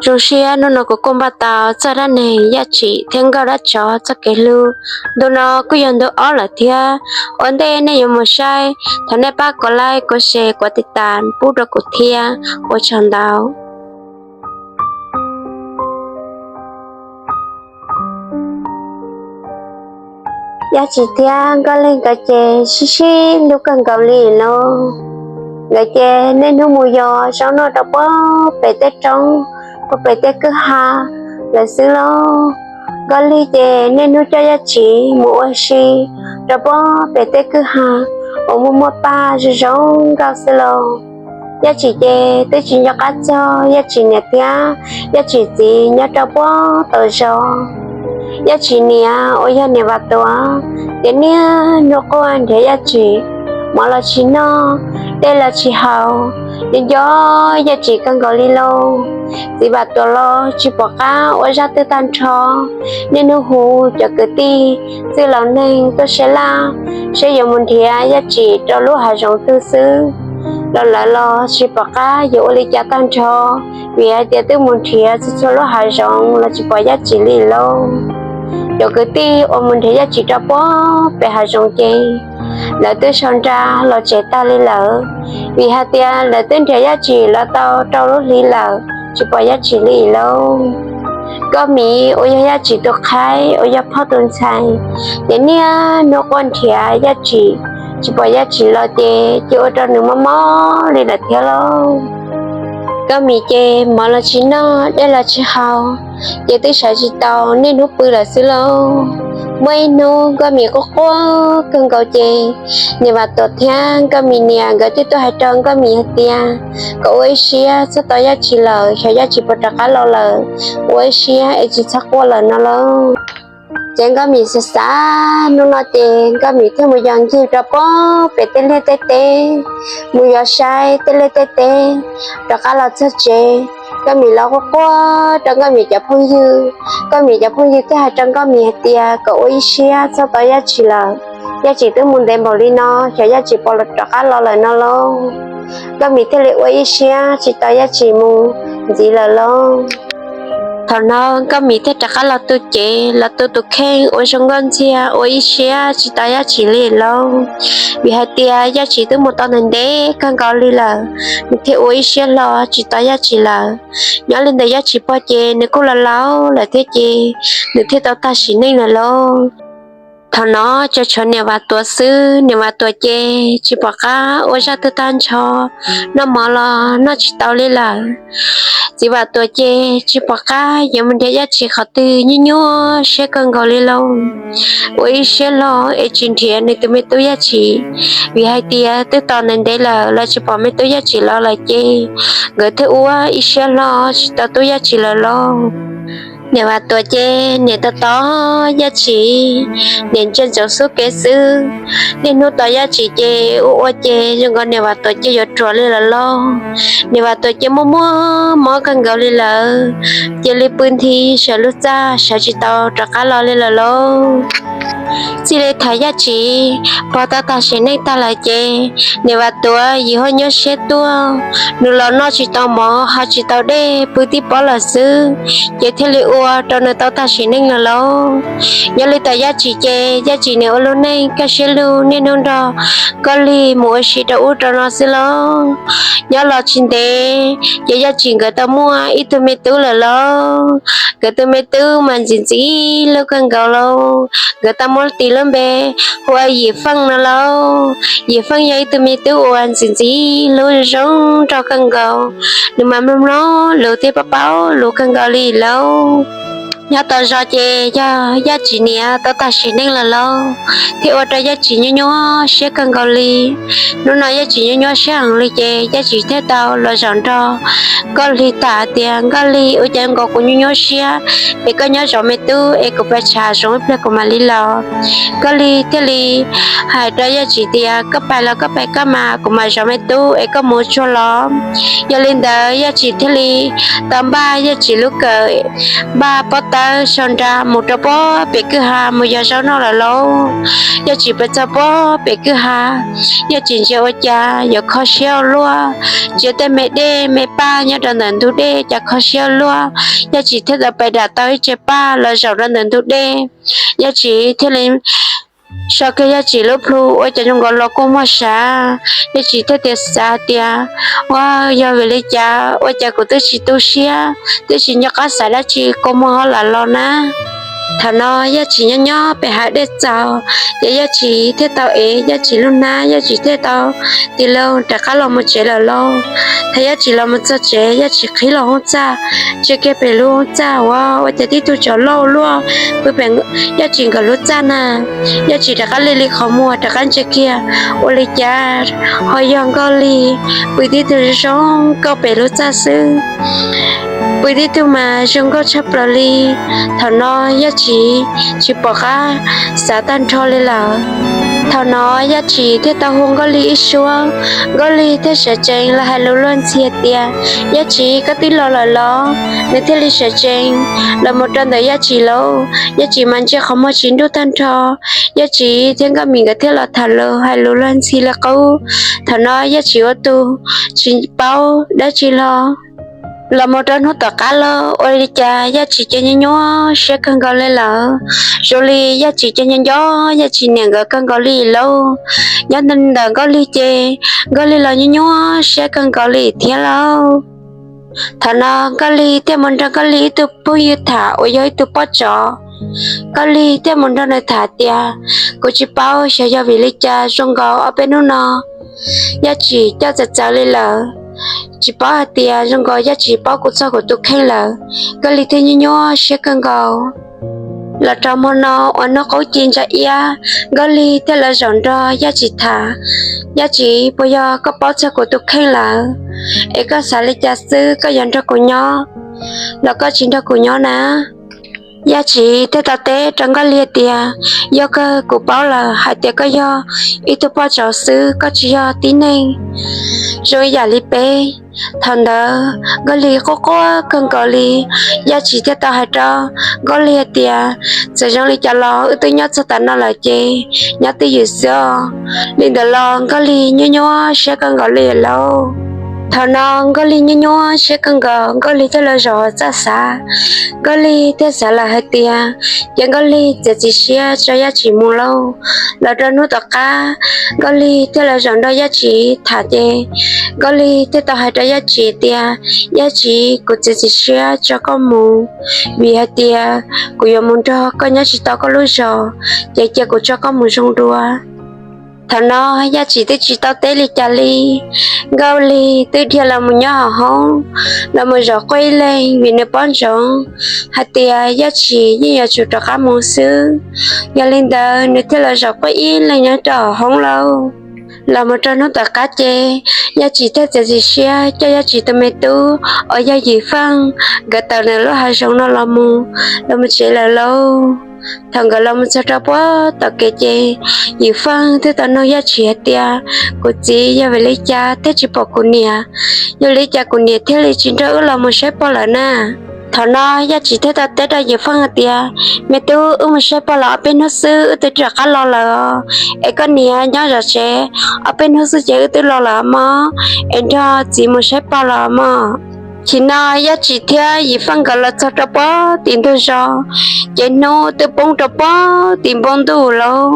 Zoo siab hnub no kuv kuj npaj tau txoj dab neeg Yaj Tsim thiab Nkauj Dab Tsov txoj kev hlub. Ntu no kuj yog ntu ob lawm thiab. Ua ntej nej yuav mus saib, thov nej pab kuv like, kuv share, kuv tiv tas pub rau kuv thiab. Ua tsaug ntau. Yaj Tsim thiab Nkauj Lig nkawd ces sib sib hlub kawg nkaus li no. Nkawd ces niaj hnub mus yos zaub noj rau puag pem tej roob, puag pem tej kwj ha lawm xwb lauj. Nkauj Lig ces niaj hnub coj Yaj Tsim mus ua si rau puag pem tej kwj ha uas muaj muaj paj zoo zoo nkauj xwb lauj. Yaj Tsim ces twb tsis nco qab txog Yaj Tsim niam thiab Yaj Tsim txiv nyob rau puag tod zos. Yaj Tsim niam uas yog niam Vam Tuam ces niaj hnub quaj nrhiav Yaj Tsim, mov los tsis noj, dej los tsis haus, nco nco Yaj Tsim kawg nkaus li lauj. Txiv Vam Tuam los tsis pom qab ua zaj twg tag nrho, niaj hnub hu cov kwv tij txwj laus neeg tuaj saib laj, saib yuav mus nrhiav Yaj Tsim rau lub hav zoov twg xwb. Los lawv los tsis pom qab yuav ua li cas tag nrho, vim hais tias twb mus nrhiav txhua txhua lub hav zoov los tsis pom Yaj Tsim li lauj. Cov kwv tij uas mus nrhiav Yaj Tsim rau puag pem hav zoov ces lawv twb sau nra los tsev tag li lawm, vim hais tias lawv twb nrhiav Yaj Tsim los tau rau lub hli lawm tsis pom Yaj Tsim li lauj. Nkauj Mim uas yog Yaj Tsim tus qhaib uas yog phauj tus ntxhais ces niaj hnub quaj nrhiav Yaj Tsim, tsis pom Yaj Tsim los ces cia ua rau nws mob mob li lawm thiab lauj. Nkauj Mim ces mov los tsis noj, dej los tsis haus, ces twb sawv tsis tau, niaj hnub pw lawm xwb lauj. Muaj ib hnub Nkauj Mim quaj quaj kawg nkaus ces niam Vam Tuam thiab Nkauj Mim niam nkawd thiaj tuaj hais rau Nkauj Mim hais tias kom ua ib siab txhob tos Yaj Tsim lawm, xyov Yaj Tsim puas rov qab los lawm, ua ib siab es tsis txhob quaj lawm no lauj. Ces Nkauj Mim xav xav hnub no ces Nkauj Mim thiaj mus yos ncig rau puag pem tej liaj tej teb, mus yos saib tej liaj tej teb, rov qab los txog tsev, Nkauj Mim los quaj quaj rau Nkauj Mim cov phooj ywg. Nkauj Mim cov phooj ywg thiaj hais rau Nkauj Mim hais tias kom ua ib siab txhob tos Yaj Tsim lawm, Yaj Tsim twb mus ntev npaum li no, xyov Yaj Tsim puas rov qab los lawm no lauj. Nkauj Mim thiaj li ua ib siab tsis tos Yaj Tsim mus ntxiv lawm lauj. Thaum no Nkauj Mim thiaj rov qab los tu cev, los tu tus kheej ua zoo nkauj ntxiag, ua ib siab tsis tos Yaj Tsim li lauj. Vim hais tias Yaj Tsim twb mus tau ntev ntev kawg nkaus li lawm, nws thiaj ua ib siab hlo tsis tos Yaj Tsim lawm. Nyob li ntawd Yaj Tsim pog ces nws kuj los laus lawm thiab ces nws thiaj tau tag sim neej lawm lauj. Thaum no tsuas tshuav niam Vam Tuam xwb, niam Vam Tuam ces tsis pom qab ua zaj twg tag nrho, noj mov los noj tsis tau li lawm. Txiv Vam Tuam ces tsis pom qab yuav mus nrhiav Yaj Tsim qhov twg, nyuaj nyuaj siab kawg nkaus li lauj. Ua ib siab hlo es tsis nrhiav nws tus me tub Yaj Tsim, vim hais tias twb tos ntev ntev lawm los tsis pom me tub Yaj Tsim los lawm ces nkawd thiaj ua ib siab hlo tsis tos tub Yaj Tsim lawm lauj. Niam Vam Tuam ces niam tos tos Yaj Tsim niam ntsia ntsoov xub kev xwb. Niaj hnub tos Yaj Tsim ces ua ua ces zoo nkaus niam Vam Tuam ces yuav ruam li lawm lauj. Niam Vam Tuam ces muaj muaj mob kawg nkaus li lawm, cia li pw nthi saum lub txaj sawv tsis tau rov qab los li lawm lauj. Txij li thaum Yaj Tsim pog tau tag sim neej tag lawm ces niam Vam Tuam yim huaj nyuaj siab tuaj, nws los noj tsis tau mov haus tsis tau dej, pw tib pob lawm xwb, ces thiaj li ua rau nws tau tag sim neej lawm lauj. Nyob li ntawd Yaj Tsim ces Yaj Tsim nws ua lub neej kaj siab lug niaj hnub nrog Nkauj Lig mus ua si rau ub rau no xwb lauj. Nyob los tsis ntev ces Yaj Tsim nkawd tau muaj ib tug me tub lawm lauj. Nkawd tus me tub mas ntxim ntxim hlub kawg nkaus lauj. Nkawd tau muab tis lub npe hu ua Yim Feej no lauj. Yim Feej yog ib tug me tub uas ntxim ntxim hlub zoo nraug kawg nkaus, nws mas mloog mloog lus thiab paub paub lus kawg nkaus li lauj. Nyob tom zos ces yog Yaj Tsim niam tau tag sim neej lawm lauj, thiaj ua rau Yaj Tsim nyuaj nyuaj siab kawg nkaus li. Hnub no Yaj Tsim nyuaj nyuaj siab heev li ces Yaj Tsim thiaj tau los zaum nrog Nkauj Lig tham tias, Nkauj Lig, ua cas nkaus kuv nyuaj nyuaj siab, es koj nyob zov me tub es kuv pais tsham zoov ib pliag kuv mam li los. Nkauj Lig thiaj li hais rau Yaj Tsim tias, koj pais los koj pais koj mas, kuv mam zov me tub es koj mus tsuag los. Yog li ntawd Yaj Tsim thiaj li tau npaj Yaj Tsim lub kawm, npaj pob Aw, sau nra mus rau puag pem kwj ha mus yog zaub noj lawm lauj. Yaj Tsis pw txog puag pem kwj ha, Yaj Tsis ntsia ua cas yuav kho siab ua luaj, ntsia tej me dej me paj nyob rau ntawm ntug dej cas kho siab ua luaj. Yaj Tsis thiaj tau pais dam tau ib tsev paj los zaum rau ntawm ntug dej. Yaj Tsis thiaj li so kiag Yaj Tsis lub plhu ua cas zoo nkaus los kua muag sav. Yaj Tsis thiaj tias xav tias, ua, yog vim li cas ua cas kuv twb tsis tu siab, twb tsis nco qab xav dab tsi kua muag ho lam los na. Thaum no Yaj Tsis nyob nyob pem hav dej txaus, ces Yaj Tsis thiaj tau ev Yaj Tsis lub hnab, Yaj Tsis thiaj tau tig loo rov qab los mus tsev lawm lauj. Thaum Yaj Tsis los mus txog tsev, Yaj Tsis qhib los hoob txaj, ntsia kiag pem lub hoob txaj, ua, ua cas tib tug tsov loj luaj pw pem Yaj Tsis nkawd lub txaj na. Yaj Tsis rov qab li li qhov muag rov qab ntsia kiag, ua li cas ho yog Nkauj Lig pw tib tug zoo nkauj pem lub txaj xwb. Pw tib tug mas zoo nkauj tshaj plaws li. Thaum no Yaj Tsis tsis pom qab xav tag nrho li lawm. Thaum no Yaj Tsis thiaj tau hu Nkauj Lig ib suab, Nkauj Lig thiaj sawv tsees los hais lus luag ntxhi hais tias, Yaj Tsis, koj twb los lawm los? Nws thiaj li sawv tsees los mus rau ntawm Yaj Tsis lauj. Yaj Tsis mas ntsia qhov muag tsis nruj tag nrho. Yaj Tsis thiab Nkauj Lig nkawd thiaj los tham lus hais lus luag ntxhi li qub. Thaum no Yaj Tsis ua tus tsis paub dab tsi los. Los mus rau hnub tom qab los ua li cas Yaj Tsis cia nyuaj nyuaj siab kawg nkaus li lawm. Zoo li Yaj Tsis cia nco nco Yaj Tsis niam nkawd kawg nkaus li lauj. Nyob ntawm Nkauj Lig ces Nkauj Lig los nyuaj nyuaj siab kawg nkaus li thiab lauj. Thaum no Nkauj Lig thiaj mus nrog Nkauj Lig ib tug phooj ywg tham uas yog ib tug poj tsov. Nkauj Lig thiaj mus nrog nws tham tias, kuv tsis paub xyov yog vim li cas zoo nkaus ob peb hnub no Yaj Tsis coj txawv txawv li lawm. Tsis paub hais tias zoo nkaus Yaj Tsis paub kuv txog kuv tus kheej lawm, Nkauj Lig thiaj nyuaj nyuaj siab kawg nkaus. Los rau hmo no uas hnub qub ci ntsa iab, Nkauj Lig thiaj los zaum nrog Yaj Tsis tham. Yaj Tsis, puas yog koj paub txog kuv tus kheej lawm, es koj xav li cas xwb koj yuav nrog kuv nyob los koj tsis nrog kuv nyob na? Yaj Tsis thiaj tau teb rau Nkauj Lig tias, yog kawg kuv paub lawm hais tias koj yog ib tug poj tsov xwb, koj tsis yog tib neeg zoo ib yam li peb. Thaum ntawd Nkauj Lig quaj quaj kawg nkaus li. Yaj Tsis thiaj tau hais rau Nkauj Lig hais tias, txawm zoo li cas los wb twb nyob txog tav no lawm ces nyob twj ywm xwb os. Li ntawd los Nkauj Lig nyuaj nyuaj siab kawg nkaus li lauj. Thaum no Nkauj Lig nyuaj nyuaj siab kawg nkaus, Nkauj Lig thiaj los zaum hauv txaj xav. Nkauj Lig thiaj xav lawm hais tias, ces Nkauj Lig txiav txim siab tso Yaj Tsis mus lauj. Los rau hnub tom qab, Nkauj Lig thiaj los zaum nrog Yaj Tsis tham ces Nkauj Lig thiaj tau hais rau Yaj Tsis tias, Yaj Tsis, kuv txiav txim siab tso koj mus, vim hais tias kuv yuav mus nrog koj nyob tsis tau koj lub zos, ces cia kuv tso koj mus zoo dua. Thaum no Yaj Tsis twb tsis tau teb li cas li. Nkauj Lig twb dhia los mus nyob hauv hoob, los mus zaum quaj ib leeg vim nws paub ntsoov hais tias Yaj Tsis yeej yuav tsum rov qab mus xwb. Yog li ntawd nws thiaj los zaum quaj ib leeg nyob rau hauv hoob lauj. Los mus rau hnub tom qab ces Yaj Tsis thiaj txiav txim siab coj Yaj Tsis tus me tub uas yog Yim Feej nkawd tawm ntawm lub hav zoov no los mus, los mus tsev lawm lauj. Thaum nkawd los mus txog rau puag tom kev ces Yim Feej thiaj tau nug Yaj Tsis hais tias, kuv txiv, yog vim li cas thiaj tsis pom kuv niam? Yog li cas kuv niam thiaj li tsis nrog wb los mus saib pog lawm na? Thaum no Yaj Tsis thiaj tau teb rau Yim Feej hais tias, me tub, wb mus saib pog los ob peb hnub xwb wb twb rov qab los lawm os. Es koj niam nyob zov tsev, ob peb hnub xwb ces wb twb los lawm mog, es nrog txiv mus saib pog los mog. Thaum no Yaj Tsis thiab Yim Feej nkawd los txog rau puag tim ntug zos, ces hnub twb poob rau puag tim npoo ntuj lauj.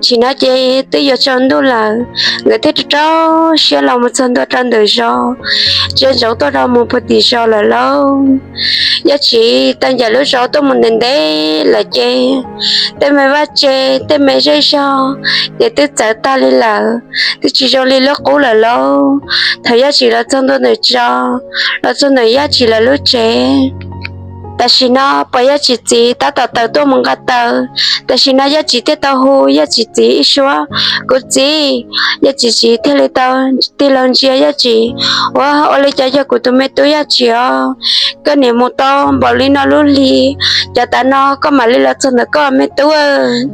Thaum no ces twb yuav tsaus ntuj lawm, nkawd thiaj rau rau siab los mus txog ntua rau ntawm zos, tsaus ntuj tuaj rau mus puag tim zos lawm lauj. Yaj Tsis tau ncaim lub zos tuaj mus ntev ntev lawm ces tej me vaj tse, tej me zej zog ces twb txawv tag li lawm, twb tsis zoo li lub qub lawm lauj. Thaum Yaj Tsis los txog ntua ntawm zos, los txog ntawm Yaj Tsis lawv lub tsev, tam sim no pom Yaj Tsis txiv tab tom tawm tuaj mus nqa taws. Tam sim no Yaj Tsis thiaj tau hu Yaj Tsis txiv ib suab, kuv txiv. Yaj Tsis txiv thiaj li tau tig los ntsia Yaj Tsis, ua, ua li cas yog kuv tus me tub Yaj Tsis os? Koj niam mus tau npaum li no lub hli, cas tav no koj mam li los txog ntawm koj me tub?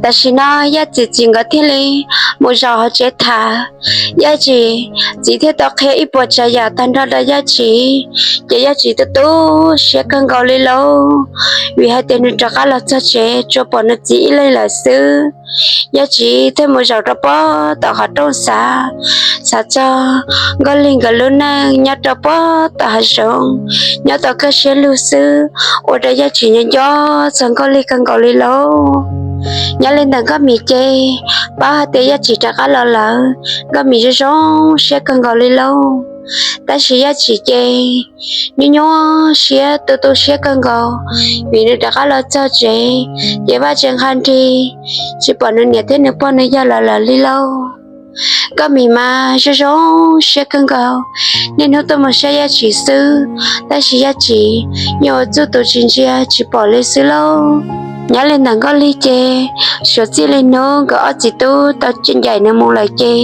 Tam sim no Yaj Tsis txiv nkawd thiaj li mus zaum hauv tsev tham. Yaj Tsim txiv thiaj tau qhia ib puas tsav yam tag nrho rau Yaj Tsim, ces Yaj Tsim tu tu siab kawg nkaus li lauj, vim hais tias nws rov qab los txog tsev tsuas pom nws txiv ib leeg lawm xwb. Yaj Tsim thiaj mus zaum rau pob tom qhov rooj xav, xav txog Nkauj Lig nkawd lub neej nyob rau pob tom hav zoov, nyob tau kaj siab lug xwb, ua rau Yaj Tsim nyob nco txog Nkauj Lig kawg nkaus li lauj. Nyob li ntawm Nkauj Mim ces paub hais tias Yaj Tsim rov qab los lawm, Nkauj Mim zoo zoo siab kawg nkaus li lauj. Tab sis Yaj Tsim ces nyuaj nyuaj siab tu tu siab kawg nkaus, vim nws rov qab los txog tsev ces vaj tse nqha nrig, tsis pom nws niam thiab nws pog nws yawg los lawm li lauj. Nkauj Mim mas zoo zoo siab kawg nkaus, niaj hnub tuaj mus saib Yaj Tsim xwb, tab sis Yaj Tsim nyuaj ua txuj tus tsis ntsia tsis pom li xwb lauj. Nyob li ntawm Nkauj Lig ces suav txij li hnub nkawd ob txiv tub tau ncaim nws mus lawm ces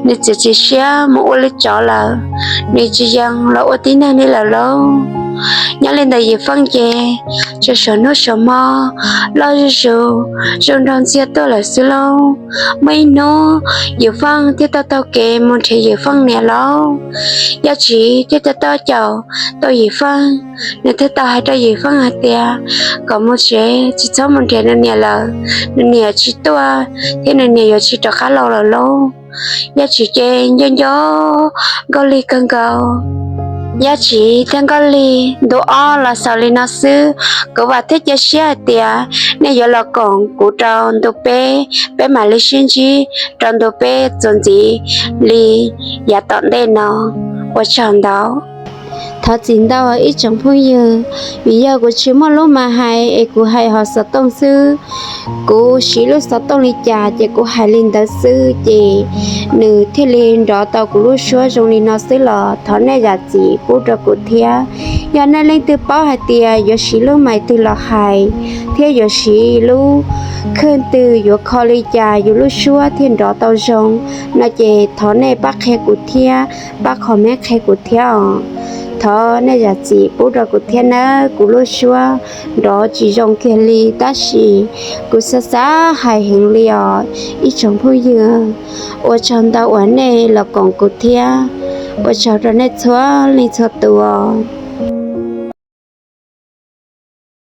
nws txiav txim siab mus ua li tsov lawm, nws tsis yees los ua tib neeg li lawm lauj. Nyob li ntawm Yim Feej ces tsuas suav hnub suav hmo loj zuj zus, zoo nraug ntxiag tuaj lawm xwb lauj. Muaj ib hnub Yim Feej thiaj tau taug kev mus nrhiav Yim Feej niam lauj. Yaj Tsim thiaj tau caum tau Yim Feej, nws thiaj tau hais rau Yim Feej hais tias kom mus tsev tsis txhob mus nrhiav nws niam lawm, nws niam tsis tuaj thiab nws niam yuav tsis rov qab los lawm lauj. Yaj Tsim ces nco nco Nkauj Lig kawg nkaus. Yaj Tsim thiab Nkauj Lig ntu ob los xaus li no xwb, kuv vam thiab cia siab hais tias nej yuav los koom kuv rau ntu peb, peb mam li sib ntsib rau ntu peb txuas ntxiv li yav tom ntej no. Ua tsaug ntau. Thov txim ntau ib tsoom phooj ywg, vim yog kuv tsis muaj lub mas hais es kuv hais hauv xov tooj xwb. Kuv siv lub xov tooj li cas ces kuv hais li ntawd xwb, ces nws thiaj li nrov tau kuv lub suab zoo li no xwb los thov nej zam txim pub rau kuv thiab. Yog nej leej twg paub hais tias yuav siv lub mas twg los hais thiab yuav siv lub khawj twg yuav kho li cas yus lub suab thiaj nrov tau zoo no ces thov nej pab qhia kuv thiab, pab comment qhia kuv thiab os. Thov nej zam txim pub rau kuv thiab nawb, kuv lub suab nrov tsis zoo kiag li tab sis kuv xav xav hais heev li os ib tsoom phooj ywg. Ua tsaug ntau uas nej los koom kuv thiab, ua tsaug rau nej txhua leej txhua tus os.